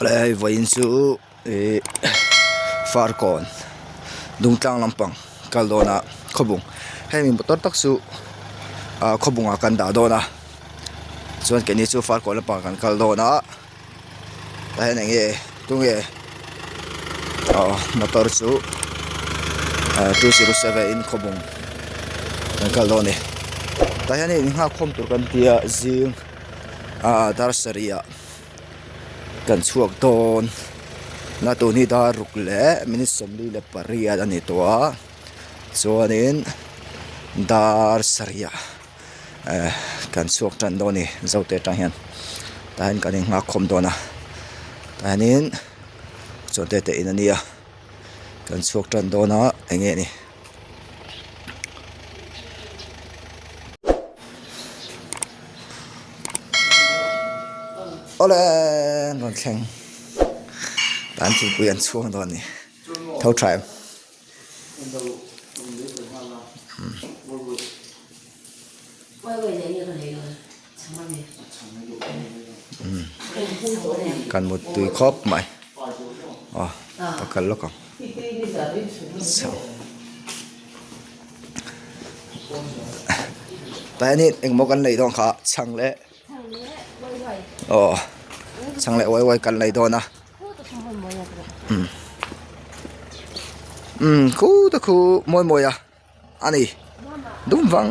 Awle hei vawiin chu ihh farkawn dungtlang lampang kal dawn a khawbung heng motor tak chu ah khawbungah kan dah dawn a chuan keini chu farkawn lampangah kan kal dawn a tah hian eng nge tunge aw motor chu 207 in khawbung kan kal dawn a ni tah hian in nghak khawm tur kan tia zing ah dar sarih ah kan chhuak dawn na tun hi dar ruk leh minute 48 a ni tawh a chuanin dar sarih ah eh kan chhuak tan dawn a ni zote atang hian tah hian kan inghak khawm dawn a tah hianin chaw te te in a nia kan chhuak tan dawn a eng nge ni. Awle an rawn thleng tah hian thingpui an chhuang dawn a ni tho tha em. Kan muttui khawp mai aw ka kal lawk ang tah hian in engmaw kan lei dawn kha chhang leh aw chhang leh uai uai kan lei dawn a. Umm khu te khu mawi mawi a a ni dum vang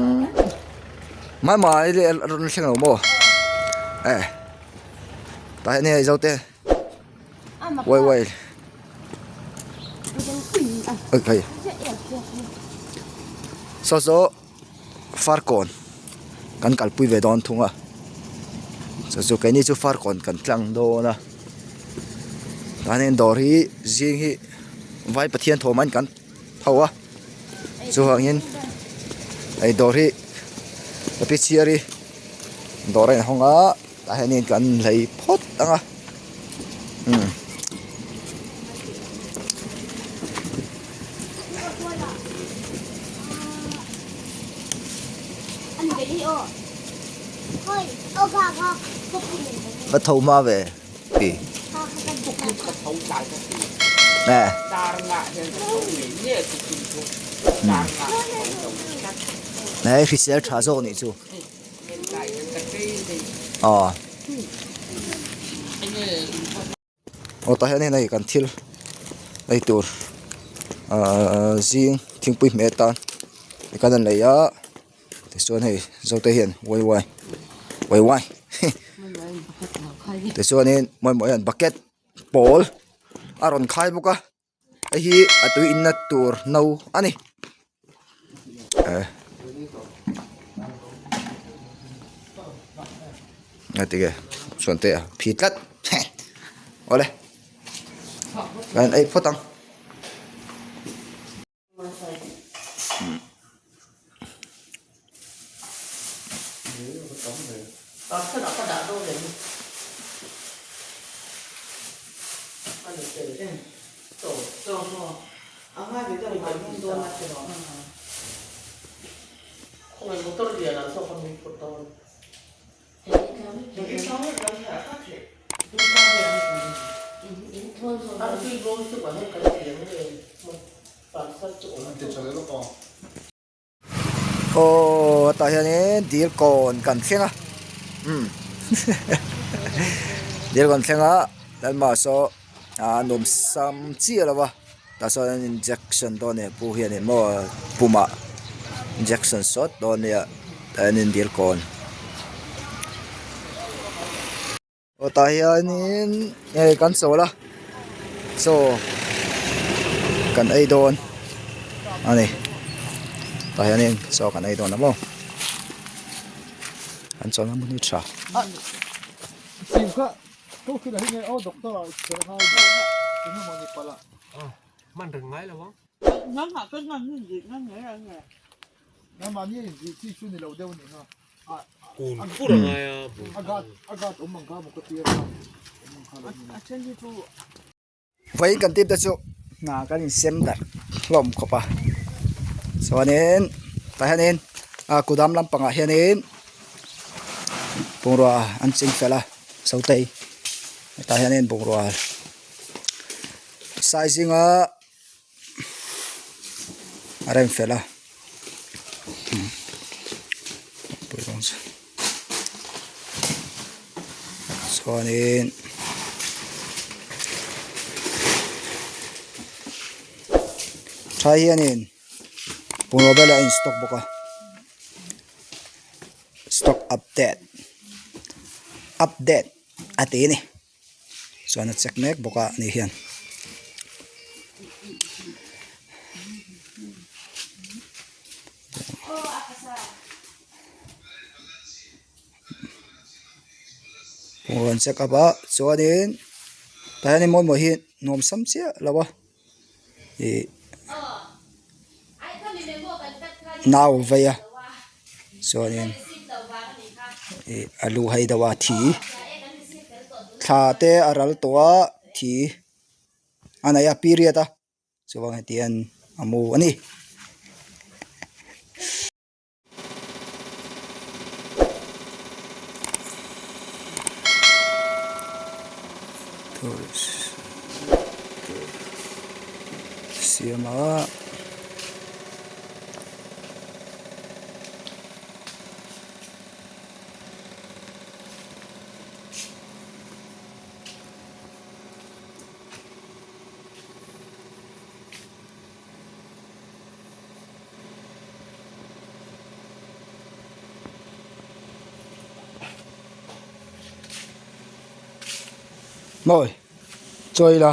mai mai leh a rawn thleng lo maw e tah hian hei zote uai uai hei saw saw. Farkawn kan kalpui ve dawn thung a chu chu keini chu farkawn kan tlang dawn a chuanin dawr hi zing hi vai pathian thawm an kan tho a chuvangin hei dawr hi ka pi chhiar hi dawr a inhawng a tah hianin kan lei phawt ang a umm. Va tho hma ve pi nè nè hrisel tha zawk nih chu. Aw aw tah hian hei kan thil ei tur ahh zing thingpui hmeh atan kan rawn lei a tichuan hei zote hian uai uai uai uai tichuanin mawimawia hian bucket pawl a rawn khai bawk a. Hei hi a tui inna tur no a ni eh a tige chuan te a phi tlat awle kan ei phawt ang. Aw tah hianin dil kawn kan thleng a umm dil kawn thleng a lalma saw a nuam sam chiah lo va tah sawn injection dawn a ni pu hianin maw pumah injection sawt dawn a nia tah hianin dil kawn. Aw tah hianin hei kan chawl a chaw kan ei dawn a ni tah hianin chaw kan ei dawn a maw an chawlhna hmun hi tha. Vawiin kan tip te chu hna kan insem darh hlawm khawp a chuanin tah hianin a kudam lampangah hianin bungrua an ching fel a sotei. Hetah hianin bungrua sai zinga a rem fel a chuanin thlai hianin bungrua vel a in stock bawk a stock update update a ti a ni chuan a check mek bawk a ani hian. Rawn check up a chuanin tah hianin mawi mawi hi nuam sam chiah lo a ih nau a vei a chuanin ih a lu hai deuh a thi thla te a ral tawh a thi a nei a period a chuvang heti hian a mu a ni. Siam a. Mawi chawi ila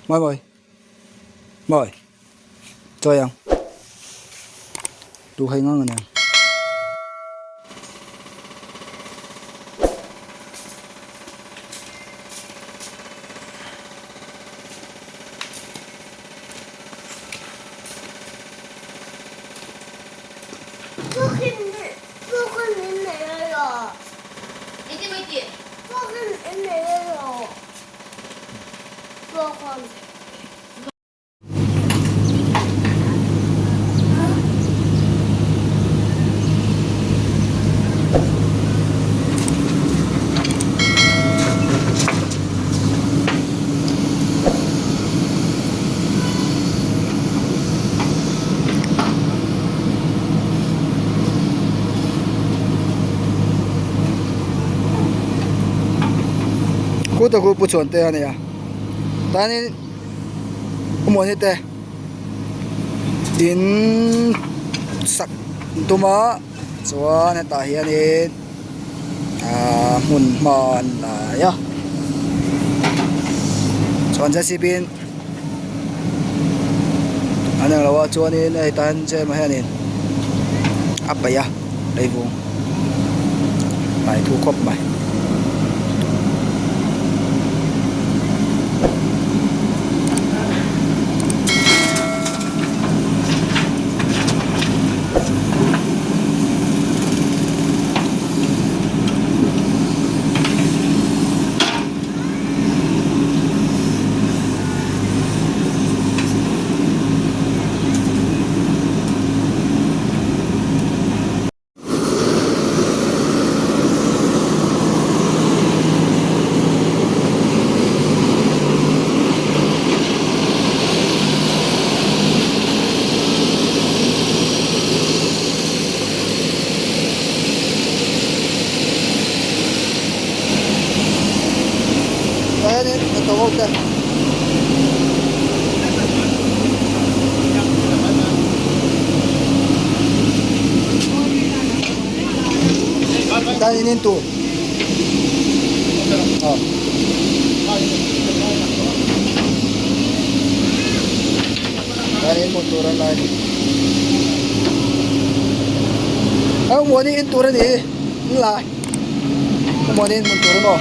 mawi mawi mawi chawi ang duhai ngang aniang. Khuta khu pu chhuan te a ni a tanin awmawni te in sak an tum a chuan hetah hianin ahh hmun hma an lai a chuan j c b in an englo a chuanin hei tah hian j m a hianin a paih a leivung hnai thu khawp mai. Tah hianin hnathawk ho te Tah hian in tur aw tah hian hmun tur an lai a ni a muani in tur a ni an lai muani in hmun tur a maw.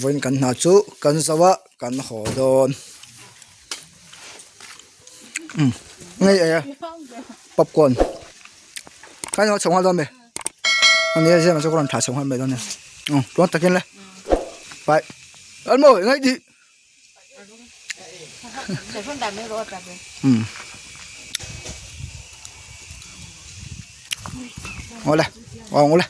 vawiin kan hna chu kan zo a kan haw dawn umm ngei ei a popcorn kha ni chho nghal dawn mi ania zem ah chuan ka rawn thlah chho nghal mai dawn nia umm tluang takin le bye almaw ngai tih. Umm awle aw awle.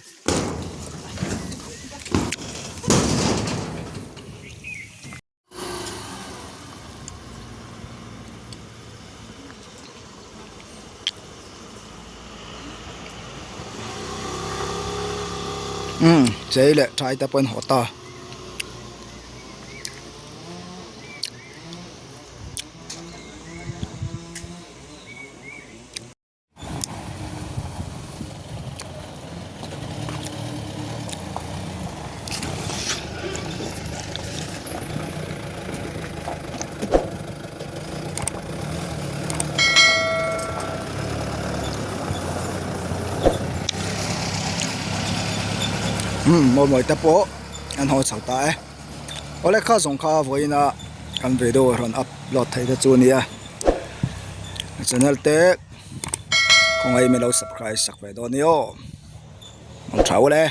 Umm chei leh thai te pawh an haw ta. Umm mawi mawi te pawh an haw chho ta e awle kha zawng kha vawiin a kan video rawn upload theih te chu a nia channel te khawngaih min lo subscribe sak ve dawn nia aw mang tha ule.